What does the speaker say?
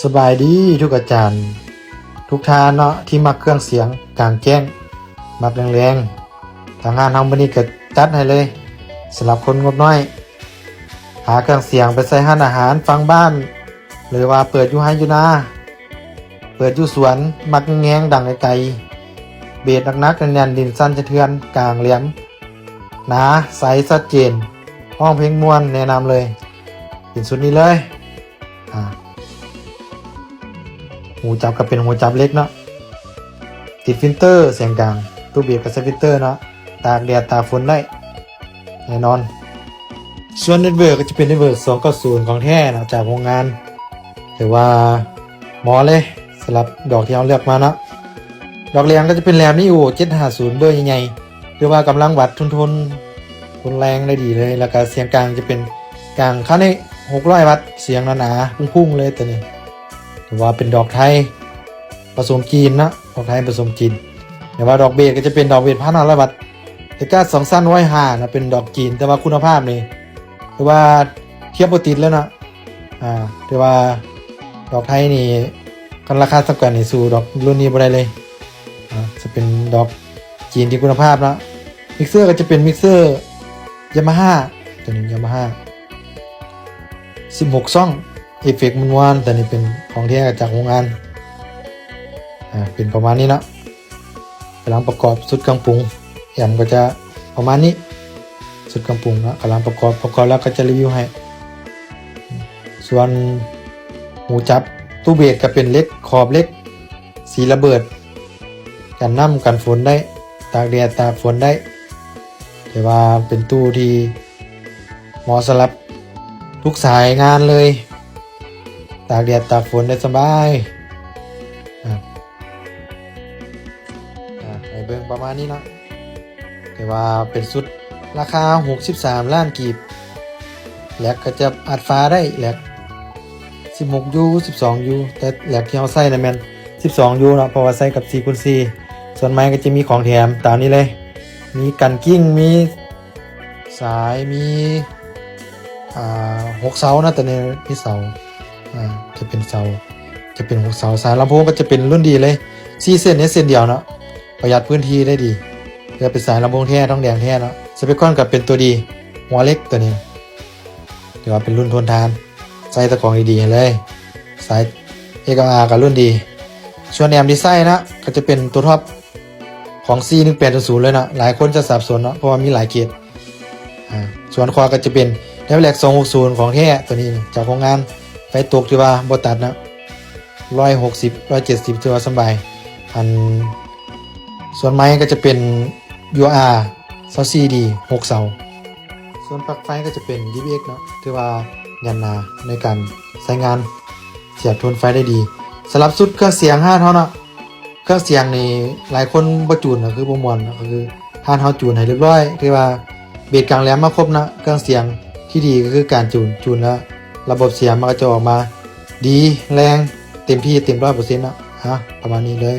ສະບາຍດີທຸກອາຈານ ທຸກທ່ານເນາະ ທີ່ມັກເຄື່ອງສຽງກາງແຈ້ງ ມັກແລງໆ ທາງຮ້ານເຮົາມື້ນີ້ກໍຈັດໃຫ້ເລີຍ ສຳລັບຄົນງົບນ້ອຍ ຫາເຄື່ອງສຽງໄປໃສ່ຮ້ານອາຫານຝັ່ງບ້ານ ຫຼືວ່າເປີດຢູ່ໄຮ່ຢູ່ນາ ເປີດຢູ່ສວນ ມັກແງງໆ ດັງໄກໆ ເບສໜັກໆ ແໜ້ນໆ ດິນສັ່ນສະເທືອນ ກາງແຫຼມ ໜາ ໃສ ຊັດເຈນ ຮ້ອງເພງມ່ວນ ແນະນຳເລີຍ ເປັນຊຸດນີ້ເລີຍ ອາ ຫູຈັບກໍເປັນຫູຈັບເຫຼັກເນາະ ຕິດຟິນເຕີສຽງກາງ ຕູ້ເບສກໍໃສ່ຟິນເຕີເນາະ ຕາກແດດຕາກຝົນໄດ້ແນ່ນອນ. ສ່ວນເນັດເວີກກໍຈະເປັນເນັດເວີກສອງເກົ້າສູນຂອງແທ້ເນາະ ຈາກໂຮງງານ ຖືວ່າເໝາະເລີຍ ສຳລັບດອກທີ່ເຮົາເລືອກມາເນາະ. ດອກແຫຼມກໍຈະເປັນແຫຼມນີໂອເຈັດຫ້າສູນ ເບີໃຫຍ່ໆ ຖືວ່າກຳລັງວັດທົນໆ ທົນແຮງໄດ້ດີເລີຍ ແລ້ວກໍສຽງກາງຈະເປັນກາງຄາເນ ຫົກຮ້ອຍວັດ ສຽງໜາໆ ພຸ້ງໆ ເລີຍໂຕນີ້ ຖືວ່າເປັນດອກໄທປະສົມຈີນເນາະ ດອກໄທປະສົມຈີນ. ແຕ່ວ່າດອກເບສກໍຈະເປັນດອກເບສພັນຫ້າຮ້ອຍວັດ ເອກາສອງຊັ້ນຮ້ອຍຫ້ານະ ເປັນດອກຈີນ ແຕ່ວ່າຄຸນນະພາບນີ້ຖືວ່າທຽບບໍ່ຕິດເລີຍເນາະ ອາ ຖືວ່າດອກໄທນີ້ ຄັນລາຄາສ່ຳກັນນີ້ ສູ້ດອກລຸ້ນນີ້ບໍ່ໄດ້ເລີຍ ອາ ຈະເປັນດອກຈີນທີ່ຄຸນນະພາບເນາະ. ມິກເຊີກໍຈະເປັນມິກເຊີຢາມາຮາ ໂຕນີ້ຢາມາຮາ ສິບຫົກຊ່ອງ ເອເຟັກມ່ວນໆ ໂຕນີ້ເປັນຂອງແທ້ຈາກໂຮງງານ ອາ ເປັນປະມານນີ້ເນາະ. ກຳລັງປະກອບຊຸດເຄື່ອງປຸງ ແອມກໍຈະປະມານນີ້ ຊຸດເຄື່ອງປຸງເນາະ ກຳລັງປະກອບ ປະກອບແລ້ວກໍຈະຣີວິວໃຫ້. ສ່ວນຫູຈັບຕູ້ເບສກໍເປັນເຫຼັກ ຂອບເຫຼັກ ສີລະເບີດ ກັນນ້ຳກັນຝົນໄດ້ ຕາກແດດຕາກຝົນໄດ້ ຖືວ່າເປັນຕູ້ທີ່ເໝາະສຳລັບທຸກສາຍງານເລີຍ ຕາກແດດຕາກຝົນໄດ້ສະບາຍ ອາ ອາ ໃຫ້ເບິ່ງປະມານນີ້ເນາະ ແຕ່ວ່າເປັນຊຸດລາຄາຫົກສິບສາມລ້ານກີບ ແລັກກໍຈະອັດຝາໄດ້ ແລັກສິບຫົກຢູ ສິບສອງຢູ ແຕ່ແລັກທີ່ເຮົາໃຊ້ນະແມ່ນສິບສອງຢູເນາະ ເພາະວ່າໃຊ້ກັບສີ່ຄູນສີ່ ສ່ວນໄມ້ກໍຈະມີຂອງແຖມຕາມນີ້ເລີຍ ມີກັນກິ້ງ ມີ ສາຍມີ ອ່າ ຫົກເສົານະ ໂຕນີ້ມີເສົາ ອ່າ ຈະເປັນເສົາ ຈະເປັນຫົກເສົາ. ສາຍລຳໂພງກໍຈະເປັນລຸ້ນດີເລີຍ ສີ່ເສັ້ນໃນເສັ້ນດຽວເນາະ ປະຢັດພື້ນທີ່ໄດ້ດີ ເພື່ອເປັນສາຍລຳໂພງແທ້ ທອງແດງແທ້ເນາະ. ສະເປກຄອນກໍເປັນຕົວດີ ຫົວເຫຼັກໂຕນີ້ ຖືວ່າເປັນລຸ້ນທົນທານ ໃສ່ຕະກອງດີໆໃຫ້ເລີຍ. ສາຍເອເອັມອາກໍລຸ້ນດີ ສ່ວນແອມທີ່ໃຊ້ນະ ກໍຈະເປັນຕົວທັອບ ຂອງສີ່ໜຶ່ງແປດສູນເລີຍເນາະ ຫຼາຍຄົນຈະສັບສົນເນາະ ເພາະວ່າມີຫຼາຍເກດ. ອາ ສ່ວນຄອກກໍຈະເປັນ Dialect ສອງຫົກສູນຂອງແທ້ ໂຕນີ້ຈາກໂຮງງານ ໄຟຕົກທີ່ວ່າບໍ່ຕັດເນາະ ຮ້ອຍຫົກສິບ ຮ້ອຍເຈັດສິບ ຖືວ່າສະບາຍ. ອັນ ສ່ວນໄມ້ກໍຈະເປັນ ຢູອາ ຊາວສີ່ດີ ຫົກເສົາ. ສ່ວນປລັກໄຟກໍຈະເປັນ ດີບີເອັກ ເນາະ ຖືວ່າແໜ້ນໜາໃນການໃຊ້ງານ ສຽບທົນໄຟໄດ້ດີ. ສຳລັບຊຸດເຄື່ອງສຽງຮ້ານເຮົາເນາະ ເຄື່ອງສຽງນີ້ຫຼາຍຄົນບໍ່ຈູນກໍຄືບໍ່ມ່ວນເນາະ ກໍຄືຮ້ານເຮົາຈູນໃຫ້ລຽບຮ້ອຍ ຖືວ່າເບສກາງແຫຼມມາຄົບເນາະ. ເຄື່ອງສຽງທີ່ດີກໍຄືການຈູນ ຈູນແລ້ວລະບົບສຽງມັນກໍຈະອອກມາດີ ແຮງ ເຕັມທີ່ ເຕັມຮ້ອຍເປີເຊັນເນາະ. ອາ ປະມານນີ້ເລີຍ